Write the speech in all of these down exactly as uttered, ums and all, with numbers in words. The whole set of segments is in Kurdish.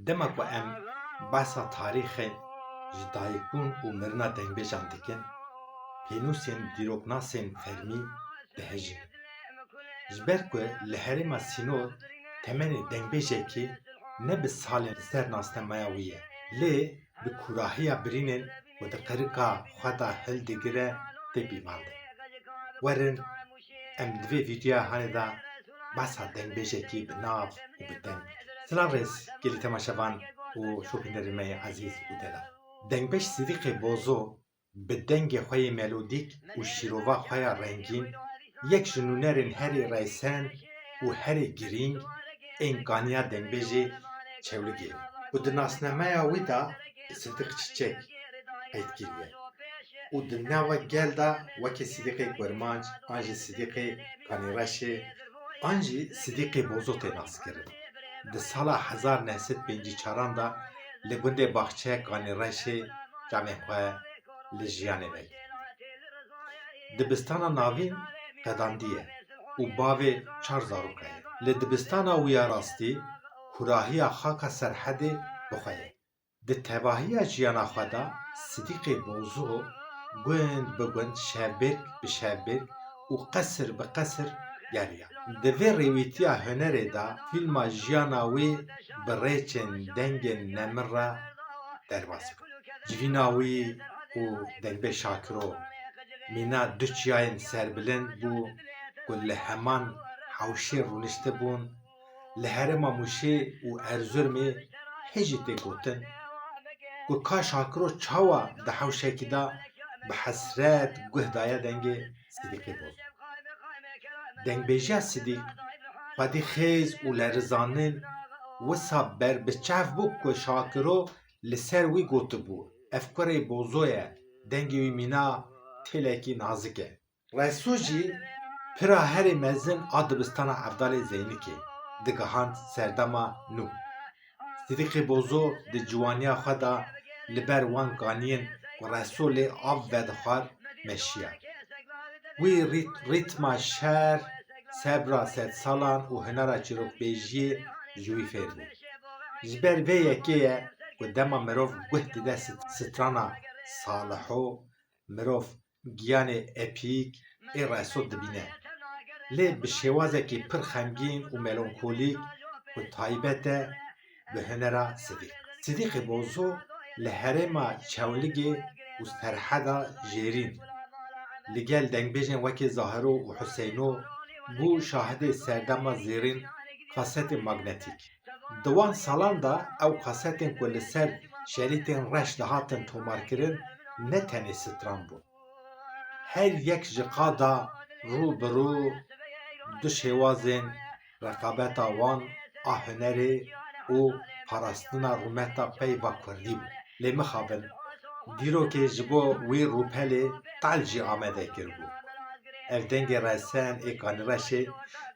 Dema ku em behsa tarîxê ji dayikbûn û mirina dengbêjan dikin, pênûsên dîroknasên fermî dihejînin. Ji ber ku li herêma Sînor temenê dengbêjekî ne bi salên li ser nasnameya wî ye, lê bi kûrahiya birînên ku di qirika xwe de hildigire tê pîvandin. Werin em di vê vîdeoya hanê de behsa dengbêjekî bi nav û bi deng bikin. Silav rêz gelî temaşevan û şopînerên me yê ezîz û delal. Dengbêj Sidîqê Bozo bi dengê xwe yê melodîk û şîrova xwe ya rengîn, yek ji nûnerên herî resen û herî girîng ên kaniya dengbêjê Çewligê ye û di nasnameya wî de Sidiq Çiçek qeyd kiriye û di nava gel de wekî Sidîqê Kurmanc an jî Sidîqê Kanîreşê an jî Sidîqê Bozo tê naskirin. Di sala hezar neh sed pêncî çaran de li gundê Baxçe Kanîreşê çavên xwe li jiyanê vekir. Dibistana navîn qedandiye û bavê çar zaroka ye. Li dibistana wî ya rastî kûrahiya xaka Serhedê bi xwe ye. Di tevahiya jiyana xwe de Sidîqê Bozo gund bi gund, şevbêrk bi şevbêrk û qesir bi qesir geriya. Di vê rêwîtiya hunerê de fîlma jiyana wî bi rêçên dengên nemir re derbas bû. Civîna wî û dengbêj Şakiro mîna du çiyayên serbilind bû ku li heman hewşê rûniştibûn. Li herêma Mûşê û Erzurumê hê jî tê gotin ku ka Şakiro çawa di hewşekî de bi hesret guh daye dengê Sidîqê Bozo. Dengbêjiya Sidîq xwedî xêz û lerizanin wisa berbiçav bû ku Şakiro li ser wî gotibû, ev kurê Bozo ye, dengê wî mîna têlekî nazik e. Reso jî pira herî mezin a dibistana Evdalê Zeynikê digihand serdema nû. Sidîqê Bozo di ciwaniya xwe de li ber wan kaniyên ku Reso lê av vedixwar meşiya. Wî rît-, rîtma şer, sebra sedsalan û hunera çîrokbêjiyê ji wî fêr bû. Ji ber vê yekê ye ku dema mirov guh dide sit-, strana Saliho, mirov giyanê epîk ê Reso dibîne. Lê bi şêwazekî pir xemgîn û melonkolîk ku taybet e bi hunera Sidîq. Sidîqê Bozo li herêma Çewligê û Serheda Jêrîn li gel dengbêjên wekî Zahiro û Huseyno bû şahidê serdema zêrîn kasetê magnetîk. Di wan salan de ew kasetên ku li ser şerîtên reş dihatin tomarkirin ne tenê stran bûn. Her yek ji qada rû bi rû du şêwazên reqabeta wan a hunerê û parastina rûmeta peyva kurdî bû. Lê mixabin, dîrokê ji bo wî rûpelê tal jî amade kiribû. Ev dengê resen ê Kanîreşê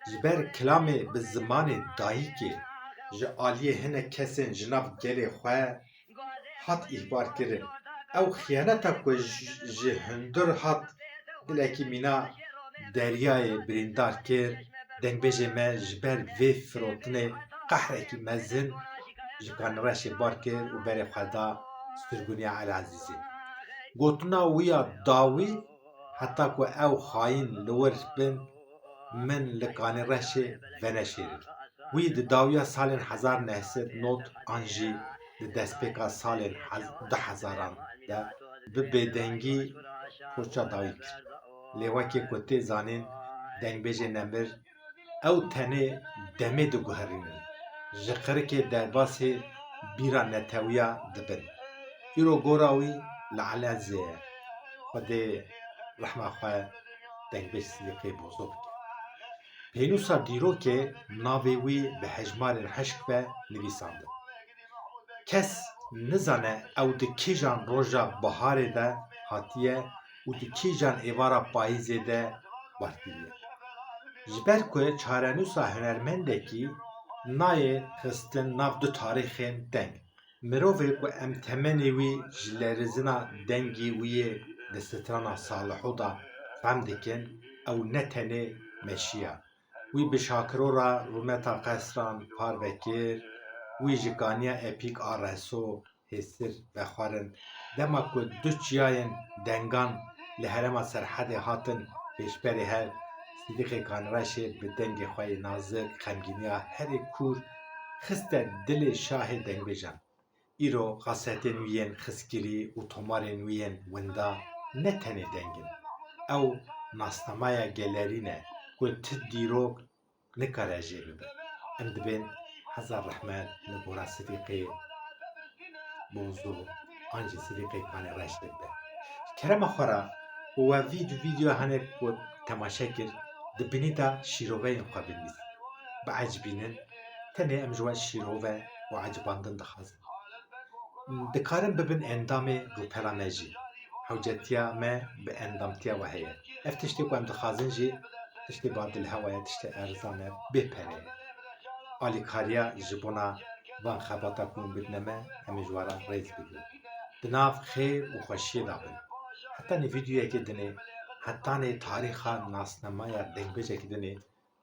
ji ber kilamê bi zimanê dayikê ji aliyê hinek kesên ji nav gelê xwe hat îhbar kirin. Ew xiyaneta ku ji, ji hundir hat dilekî mîna deryayê birîndar kir, dengbêjê me ji ber vê firotinê qehrekî mezin ji Kanîreşê bar kir û berê xwe da sirgûniya Elezîzê. Gotina wî ya dawî, heta ku ew xayîn li wir bin, min li Kanîreşê veneşêrin. Wî di dawiya salên hezar neh sed nod an jî di destpêka salên hez-, du hezaran de bi bêdengî koça dawî kir. Lê wekî ku tê zanîn, dengbêjê nemir ew tenê demê diguherînin. Ji qirikê derbasî bîra netewiya dibin. Îro gora wî li Elezê ye. Xwedê rehma xwe dengbêj Sidîqê Bozo bike. Pênûsa dîrokê navê wî bi hejmarên hişk ve nivîsandin. Kes nizane ew di kîjan roja biharê de hatiye û di kîjan êvara payîzê de bar kiriye. Ji ber ku çarenûsa hunermendekî nayê xistin nav du tarîxên teng. Mirovê ku em temenê wî ji lerizina dengî wî yê di strana Saliho de fehm dikin, ew ne tenê meşiya. Wî bi Şakiro re rûmeta qesran parve kir, Wî ji kaniya epîk a reso hêsir vexwarin. Dema ku du çiyayên dengan li herêma Serhedê hatin pêşberê hev, Sidîqê Kanreşê bi dengê xwe yê nazik, xemgîniya herê kûr xiste dilê şahê dengbêjan. Îro kasetên wî yên xizkirî û tomarên wî yên winda ne tenê deng in. Ew nasnameya gelerî ne ku ti dîrok nikare jê bibe. Em dibên hezar rehmet li gora Sidîqê Bozo an jî Sidîqê Kanreşê bibe. Ji kerema xwe re û we vî du vîdeo hene ku temaşe kir, di binî de şîroveyên xwe binivîsin. Biecibînin, tenê em ji we şîrove û ecibandin dixwazin. Dikarin bibin endamê rûpela me jî. Hewcetiya me bi endamtiya we heye. Ev tiştê ku em dixwazin jî tiştê badilhewa ye, tiştê erzan e, bê pere ye. Alîkariya ji bona van xebata ku hûn bidine me, em ê ji we re rêz bigrin. Di nav xêr û xweşiyê de bin. Hetanî vîdeoyekê dinê, hetanî tarîxa nasnameya dengbêjekê dinê,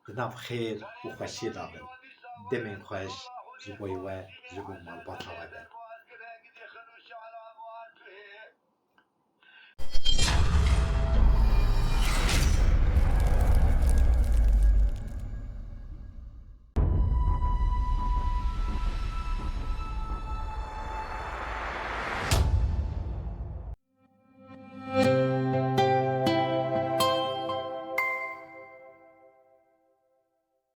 di nav xêr û xweşiyê de bin. Demên xweş ji bo we, ji bo malbata we be.